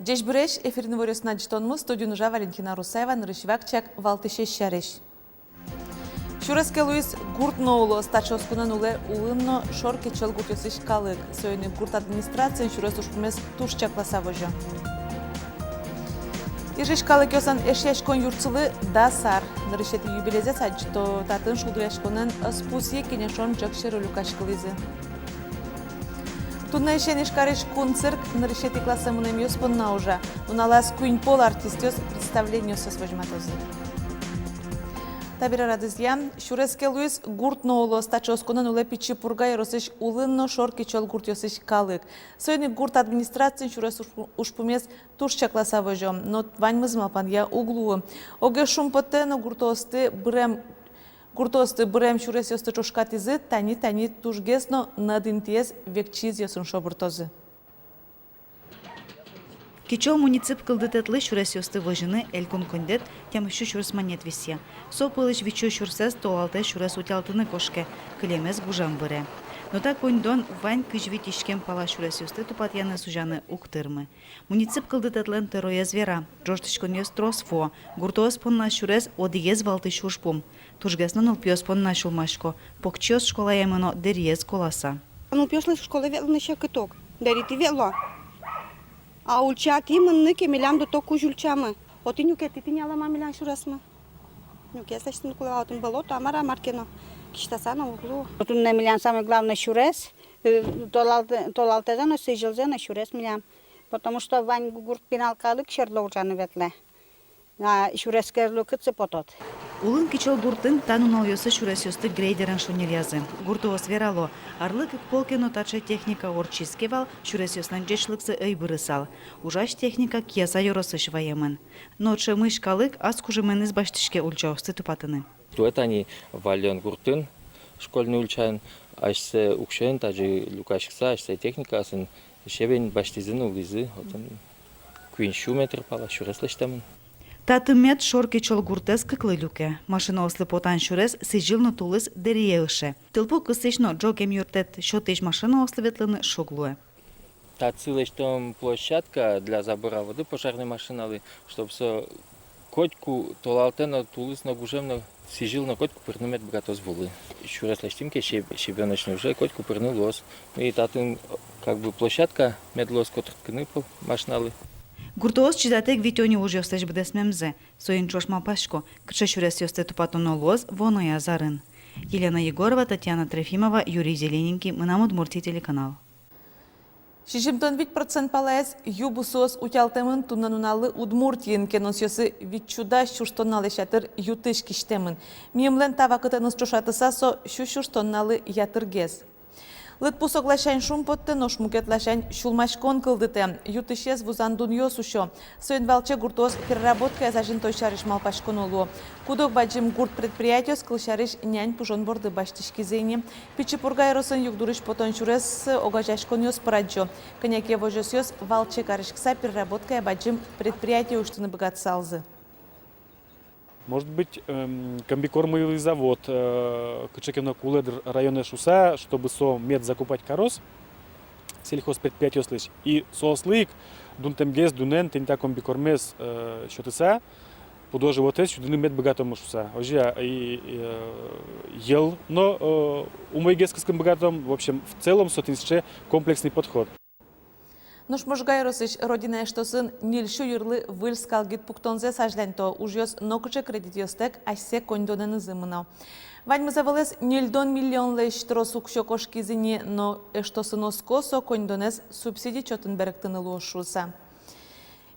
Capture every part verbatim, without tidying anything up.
Ӟечбуресь! Эфирын иворъёсын адӟытонмы, студиын ужа Валентина Русаева. Нырысь вакчияк валтӥсез сярысь. Сюрес ке луиз, гурт но улоз. Таӵе осконэн улэ улын но шор-кечёл гуртъёсысь калык. Соин ик гурт администрациын сюрес ужпумез туж чакласа возё. Ижысь калыкъёслэн Эшъяськон юртсылы дас ар. Нырысетӥ юбилейзэс адӟыто. Татын шулдыръяськонэн ӧс пусъе, кенешон ӝӧк сьӧры люкаськылӥзы. Туннэысен Ижкарысь кун цирк нырысетӥ классэ мынэмъёс понна ужа. Нуналаз куинь пол артистъёс представлениосъёс возьматозы. Табере радызъя. Сюрес ке луиз, гурт но улоз. Таӵе осконэн улэ Пичи Пурга ёросысь улын но шор-кечёл гуртъёсысь калык. Соин ик гурт администрациын сюрес ужпу-, ужпумез туж чакласа возё. Но ваньмыз малпанъя уг луы. Огез шумпоттэ но гуртоосты бырем, гуртоосты бырем сюресъёсты ӵошкатӥзы. Тани, тани тужгес но нӧд интыез векчи изъёсын шобыртозы. Кечёл муниципал кылдытэтлы сюресъёсты возьыны элькун коньдэт тямыссю сюрс манет висъя. Со пӧлысь витьсю сюрсэз толалтэ сюрес утялтыны кошке, кылемез гужем быре. Но та коньдон вань кызь вить иськем пала сюресъёсты тупатъяны-сузяны уг тырмы. Муниципал кылдытэтлэн тӧроез вера: ӝожтӥськонъёс трос вуо, гуртоос понна сюрес одӥгез валтӥсь ужпум. Тужгес но нылпиос понна сюлмасько, покчиос школае мыно дэриез коласа. Нылпиослы школае ветлыны секыт ук, дэритӥ ветло. А ульчатӥ мыныны ке, милям ды ток кузь ульчамы. Отӥ нюкетӥ тӥни алама милям сюресмы. Нюкетэсь тӥни кулэ вал, отын болото-а, мар-а, мар ке но. Кисьтаса но уг лу. Отын но милям самый главный сюрес, э, толалт-, толалтэзэ но, сӥзьылзэ но сюрес милям. Потому что вань гурт пинал калык сьӧрлы ужаны ветлэ. А сюрес ке уз лу, кытчы потод? Улын-кечёл гуртын та нуналъёсы сюресъёсты грейдерен шонеръязы. Гуртоос верало: арлы кык пол ке но таӵе техника ортчиз ке вал, сюресъёслэн ӟечлыксы ӧй бырысал. Ужась техника Кияса ёросысь ваемын. Но ӵемысь калык ас кужыменыз басьтӥське ульчаосты тупатыны. Туэ тани Валлён гуртын, школьный ульчаын, асьсэ уксёен тазьы люкаськыса, асьсэ техникаосын щебень басьтӥзы, нуллӥзы, отын куинь сю метр пала сюрес лэсьтэмын. Татын мед шор-кечёл гуртэз кыклы люке. Машинаослы потан сюрес сӥзьыл но тулыс дэрие ыше. Тылпу кысӥсь но ӝогем юрттэт сётӥсь машинаослы ветлыны шуг луэ. Татчы лэсьтом площадка для забора воды пожарной машиналы, чтоб со котьку толалтэ но, тулыс но, гужем но, сӥзьыл но, котьку пырны мед быгатоз вулы. Сюрес лэсьтӥм ке, щеб-, щебёночный, уже котьку пырны луоз. Ну и татын как бы площадка мед луоз котыртыны пол машиналы. Гуртоос чидатэк витё ни ужъёслэсь быдэсмемзэ. Соин ӵош малпасько, кыӵе сюресъёсты тупатоно луоз вуоно арын. Елена Егорова, Татьяна Трофимова, Юрий Зелененький, «Мынам Удмуртие» телеканал. Сизьымдон вить процент палаез ю бусыос утялтэмын туннэ нуналлы Удмуртиын. Кеносъёсы витьсю дас сюрс тонналэсь ятыр ю-тысь кисьтэмын. Мимален та вакытэныз ӵошатыса, со сю сюрс тонналы ятыргес. Лыдпус огласянь шумпоттэ, нош мукет ласянь сюлмаськон кылдытэ. Ю-тысез вузан дунъёс усё. Соин валче гуртоос переработкаез азинтон сярысь малпаськоно луо. Куд-ог бадӟым гурт предприятиос, кылсярысь, нянь пужон борды басьтӥськизы ини. Пичи Пурга ёросын югдурысь потон сюресэз огазеяськонъёс пырадӟо. Кӧня ке возёсъёс валче кариськыса переработкае бадӟым предприятие усьтыны быгатысалзы. Может быть, эм, комбикормовый завод, э, кыӵе ке но кулэ дыр районэ шуыса, чтобы со мед закупать кароз сельхозпредприятиослэсь. И соослы ик дунтэмгес дунэн тӥни та комбикормез, э, сётыса, пудо-животэз сюдыны мед быгатомы шуыса. Озьы, и, э, йӧл но, э, умойгес кыскыны быгатом. В общем, в целом со тӥни сыӵе комплексный подход. Нош Можга ёросысь «Родина» эштосын ньыль сю йырлы выль скал гид пуктонзэс азьланьто. Ужъёс нокыӵе кредитъёстэк асьсэ коньдонэнызы мыно. Ваньмыз ӧвӧлэз ньыльдон миллионлэсь трос уксё кошкиз ини, но эштосын оско, со коньдонэз субсиди чотын берыктыны луоз шуыса.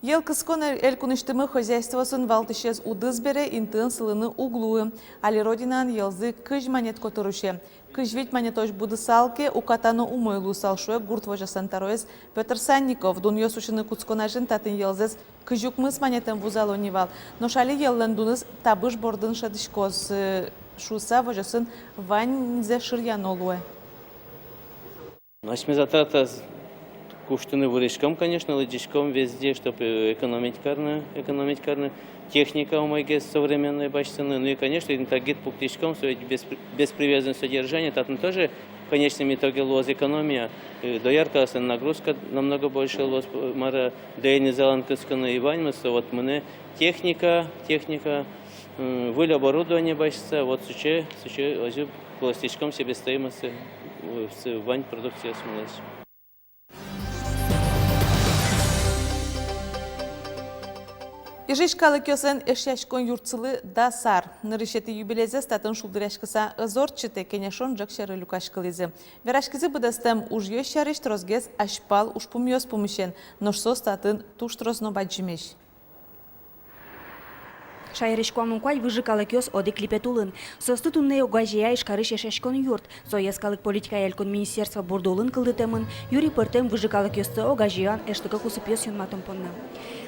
Йӧл кыскон эль-, элькунысьтымы хозяйствоосын валтӥсез удыс бере, интыын сылыны уг луы. Али «Родинаын» йӧлзы кызь манет котыр усе. Кызь вить манетозь будысал ке, уката но умой луысал, шуэ гурт возёслэн тӧроез Пётр Санников. Дунъёс усьыны кутскон азьын татын йӧлзэс кызь укмыс манетэн вузало ни вал. Нош али йӧллэн дуныз табыш бордын шӧдӥськоз, э, шуыса, возёсын ваньзэ шыръяно луэ. Асьме затратаос куштыны выриськом, конечно, лыдӟиськом везде, чтоб, э, экономить карыны, экономить карыны. Техника умойгес, современной басьтыны. Ну и, конечно, интагид пуктӥськом, со ведь беспри-, беспривязное содержание, татын тоже конечном итоге луоз экономия, э, дояркаослэн нагрузка намного больше луоз, э, мар-а, доенизалэн кыскыны и ваньмыз со. Вот мынэ техника, техника, м, выль оборудование басьтыса, вот сыӵе, сыӵе озьы кулэстӥськом себестоимостьсэ, э, с-, вань продукциосмылэсь. Ижысь калыкъёслэн Эшъяськон юртсылы дас ар. Нырысетӥ юбилейзэс татын шулдыръяськыса ӧз ортчытэ, кенешон ӝӧк сьӧры люкаськылӥзы. Вераськизы быдэстэм ужъёс сярысь тросгес азьпал ужпумъёс пумысен, нош соос татын туж трос но бадӟымесь. Шаерысь куамын куать выжы калыкъёс одӥг липет улын. Соосты туннэ огазея Ижкарысь Эшъяськон юрт. Со йӧскалык политикая элькун министерство борды улын кылдытэмын, юри пӧртэм выжы калыкъёсты огазеян эшлыко кусыпъёс юнматон понна.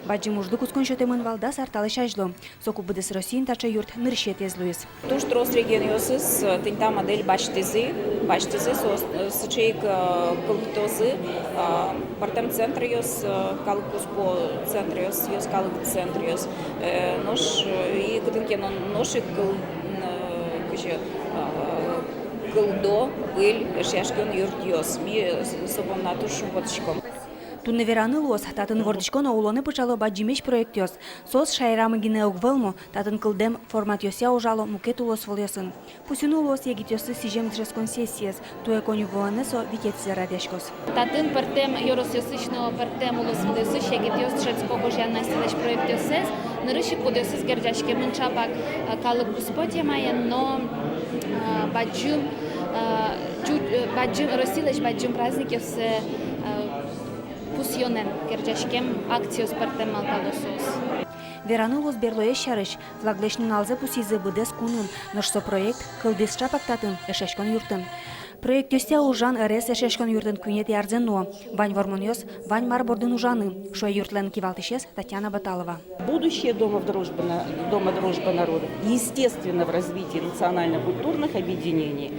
Бадӟым ужды кутскон сётэмын вал дас ар талэсь азьло. Соку быдэс Россиын таӵе юрт нырысетӥез луиз. Туж трос регионъёсыз, э, тӥни та модель басьтӥзы, басьтӥзы, соос, э, сыӵе ик, э, кылдытозы, э, пӧртэм центръёс, э, калык куспо центръёс, йӧскалык центръёс, э, нош, э, и кытын ке но нош ик кыл-, м, э, кызьы, э, кылдо выль Эшъяськон юртъёс. Ми, э, с-, со понна туж шумпотӥськом. Туннэ вераны луоз, татын вордӥсько но улонэ пыӵало бадӟымесь проектъёс. Соос шаерамы гинэ ӧвӧл, но татын кылдэм форматъёсъя ужало мукет улосвылъёсын. Пусйыны луоз егитъёслы сӥзем дышетскон сессиез. Туэ коньывуонэ со витетӥзэ радъяськоз. Татын пӧртэм ёросъёсысь но пӧртэм улосвылъёсысь егитъёс дышетско гожъян асьсэлэсь проектъёссэс. Нырысь ик кудъёсыз герӟаськемын ӵапак, э, калык куспо темаен, но, э, бадӟым, э, ӟу-, э, бадӟым, Россилэсь бадӟым праздникъёссэ, э, пусйонэн герӟаськем акциос пӧртэм малпало соос. Вераны луоз берлоез сярысь. Флаглэсь нуналзэ пусйизы быдэс кунын, нош со проект кылдӥз ӵапак татын, Эшъяськон юртын. Проектъёсъя ужан ӧрез Эшъяськон юртын куинетӥ арзэ нуо. Вань вормонъёс, вань мар бордын ужаны, шуэ юртлэн кивалтӥсез Татьяна Баталова. Будущее Дома в дружбы на-, Дома дружбы народов, естественно, в развитии национально-культурных объединений,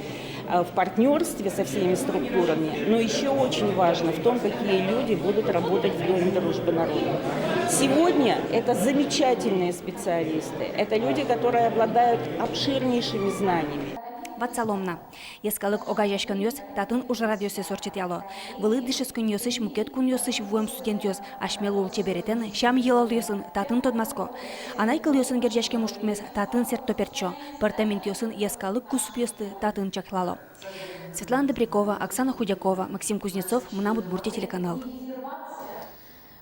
э, в партнёрстве со всеми структурами, но ещё очень важно в том, какие люди будут работать в Доме дружбы народов. Сегодня это замечательные специалисты, это люди, которые обладают обширнейшими знаниями. Ватсалом на. Йӧскалык огазеяськонъёс татын ужрадъёссэс ортчытъяло. Вылӥ дышетсконниосысь мукет кунъёсысь вуэм студентъёс асьме лулчеберетэн, сям-йылолъёсын татын тодматско. Анай кылъёсын герӟаськем ужпумез татын сэртто-пертчо. Пӧртэм интыосын йӧскалык кусыпъёсты татын чаклало. Светлана Добрякова, Оксана Худякова, Максим Кузнецов, «Мынам Удмуртие» телеканал.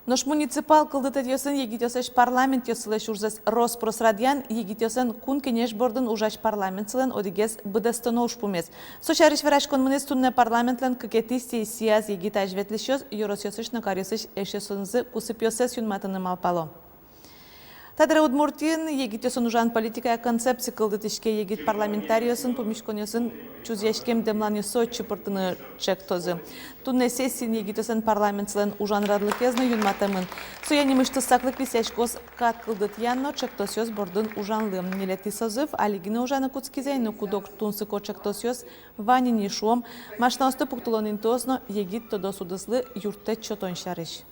Нош муниципал кылдытэтъёсын егитъёслэсь парламентъёссылэсь ужзэс рос-прос радъян егитъёслэн Кун Кенеш бордын ужась парламентсылэн одӥгез быдэстоно ужпумез. Со сярысь вераськон мынӥз туннэ парламентлэн кыкетӥ сессияз. Егит азьветлӥсьёс ёросъёсысь но каръёсысь эшъёсынызы кусыпъёссэс юнматыны малпало. Та дыре Удмуртиын егитъёсын ужан политикая концепция кылдытӥське. Егит парламентариосын пумиськонъёсын чузъяськем дэмланъёссэ отчы пыртыны чектозы. Туннэ сессиын егитъёслэн парламентсылэн ужан радлыкез но юнматэмын. Соя нимысьтыз саклык висъяськоз кат кылдытъян но чектосъёс бордын ужанлы. Ньылетӥ созыв али гинэ ужаны кутскиз ай, но куд-ог тунсыко чектосъёс вань ини, шуом, машинаосты пуктылон интыос но егит тодос удыслы юрттэт сётон сярысь.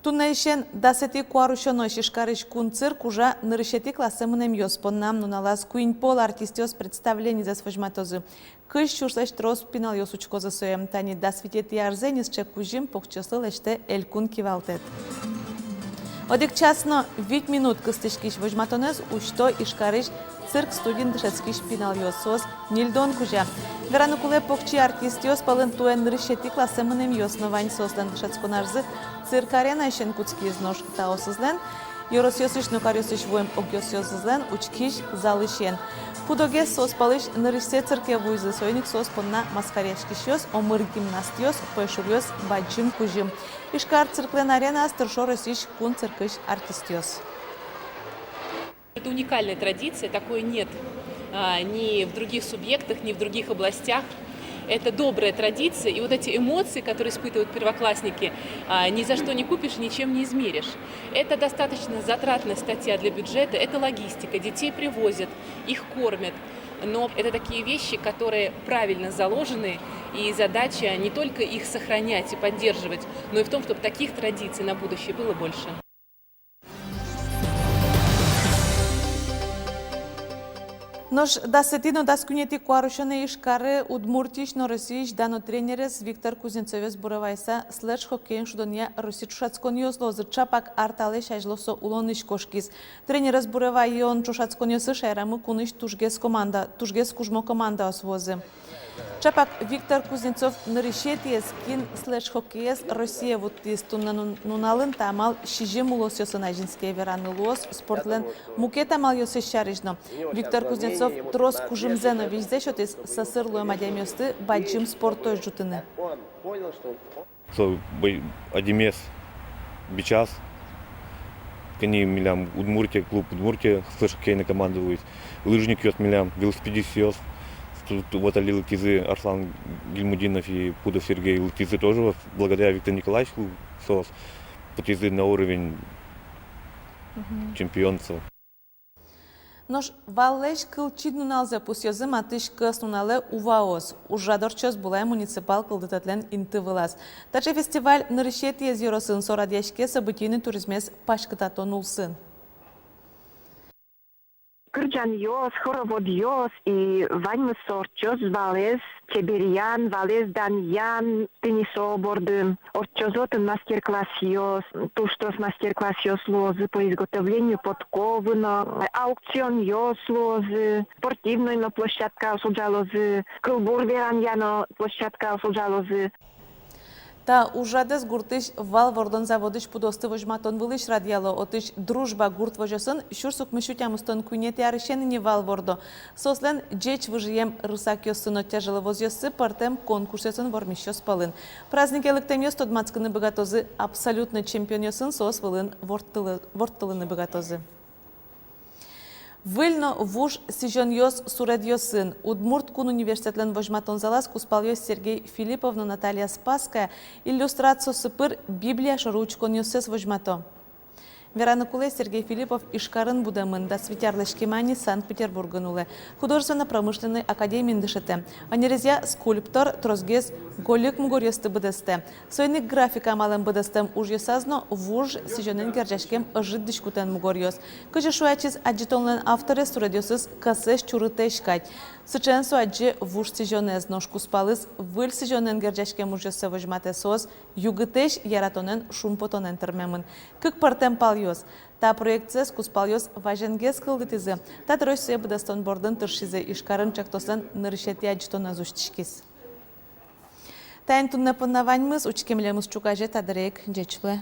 Туннэысен дасэтӥ куарусёнозь Ижкарысь кун цирк ужа нырысетӥ классэ мынэмъёс понна. Нуналаз куинь пол артистъёс представленизэс возьматозы. Кызь сюрслэсь трос пиналъёс учкозы сое. Тани дас витетӥ арзэ ни сыӵе кузьым покчиослы лэсьтэ элькун кивалтэт. Одӥг час но вить минут кыстӥськись возьматонэз усьто Ижкарысь цирк студиын дышетскись пиналъёс. Соос ньыльдон кузя. Вераны кулэ, покчи артистъёс пӧлын туэ нырысетӥ классэ мынэмъёс но вань. Соослэн дышетскон арзы цирк аренаысен кутскиз, нош таосызлэн, ёросъёсысь но каръёсысь вуэм огъёсъёсызлэн, учкись залысен. Куд-огез соос пӧлысь нырысьсэ цирке вуизы, соин ик соос понна маскаръяськисьёс, омыр гимнастъёс, пӧйшуръёс бадӟым кузьым. Ижкар цирклэн аренааз тыршо Россиысь кун циркысь артистъёс. Это уникальная традиция, такой нет, а, ни в других субъектах, ни в других областях. Это добрая традиция, и вот эти эмоции, которые испытывают первоклассники, а, ни за что не купишь, ничем не измеришь. Это достаточно затратная статья для бюджета, это логистика, детей привозят, их кормят. Но это такие вещи, которые правильно заложены, и задача не только их сохранять и поддерживать, но и в том, чтобы таких традиций на будущее было больше. Нош дасэтӥ но дас куинетӥ куарусёнэ Ижкаре Удмуртиысь но Россиысь дано тренерез Виктор Кузнецовез буре вайыса следж-хоккеен шудонъя Россиысь ӵошатсконъёс луозы. Ӵапак ар талэсь азьло со улонысь кошкиз. Тренерез буре вайон ӵошатсконъёсы шаерамы кунысь тужгес команда, тужгес кужмо командаос вуозы. Ӵапак Виктор Кузнецов нырысетӥез, кин следж-хоккеез Россие вуттӥз. Туннэ нун-, нуналын та амал сизьым улосъёсын азинске. Вераны луоз спортлэн мукет амалъёсыз сярысь но. Виктор Кузнецов трос кужымзэ но визьзэ сётӥз сӧсыр луэм адямиосты бадӟым спортозь ӝутыны. Со бай-, адямиез бичаз, кӧня милям Удмуртие, клуб Удмуртия, следж-хоккейной команда вуиз, лыжникъёс милям, велосипедистъёс, ту-, ту-, вот али лыктӥзы Арслан Гильмутдинов и Пудов Сергей, лыктӥзы тоже, вот, благодаря Виктору Николаевичу соос потӥзы на уровень чемпионства. Нош валлэсь кылчи нуналзэ пусъёзы матысь кӧснуналэ Уваос. Ужрад ортчоз Булай муниципал кылдытэтлэн инты вылаз. Таӵе фестиваль нырысетӥез ёросын. Со радъяське событийный туризмез паськытатон улсын. Кырӟанъёс, хороводъёс и ваньмыз со ортчоз валэз чеберъян, валэз данъян, тӥни со бордын. Ортчозы отын мастер-классъёс, туж трос мастер-классъёс луозы по изготовлению подковы но, аукционъёс луозы, спортивной но площадкаос ужалозы, кылбур веранъя но площадкаос ужалозы. Та ужрадэз гуртысь вал вордон заводысь пудоосты возьматон вылысь радъяло. Отысь «Дружба» гурт возёсын сюрс укмыссю тямыстон куинетӥ арысен ини вал вордо. Соослэн ӟеч выжыем рысакъёссы но тяжеловозъёссы пӧртэм конкурсъёсын вормисьёс пӧлын. Празднике лыктэмъёс тодматскыны быгатозы абсолютной чемпионъёсын, соос вылын ворттылы-, ворттылыны быгатозы. Выль но вуж сӥзёнъёс суредъёсын. Удмурт кун университетлэн возьматон залаз кузпалъёс Сергей Филиппов но Наталья Спасская иллюстрациосы пыр Библия шоры учконъёссэс возьмато. Вераны кулэ, Сергей Филиппов Ижкарын будэмын, дас вить арлэсь кема ини Санкт-Петербургын улэ. Художественно-промышленной академиын дышетэ. Ӧнерезъя скульптор тросгес гольык мугоръёсты быдэстэ. Соин ик графика амалэн быдэстэм ужъёсаз но вуж сӥзёнэн герӟаськем ӧжыт дӥськутэн мугоръёс. Кызьы шуэ ачиз, адӟытонлэн авторез суредъёсыз кӧсэсь чурытэсь кадь. Сыӵеен со адӟе вуж сӥзёнэз, нош кузпалыз выль сӥзёнэн герӟаськем ужъёссэ возьматэ. Соос югытэсь яратонэн, шумпотонэн тырмемын. Кык пӧртэм палъёс. Та проектсэс кузпалъёс вазенгес кылдытӥзы. Та дырозь сое быдэстон бордын тыршизы. Ижкарын ӵектослэн нырысетӥ адӟытонэз усьтӥськиз. Таин туннэ понна ваньмыз. Учке милемыз ӵуказе та дыре ик. Ӟеч луэ.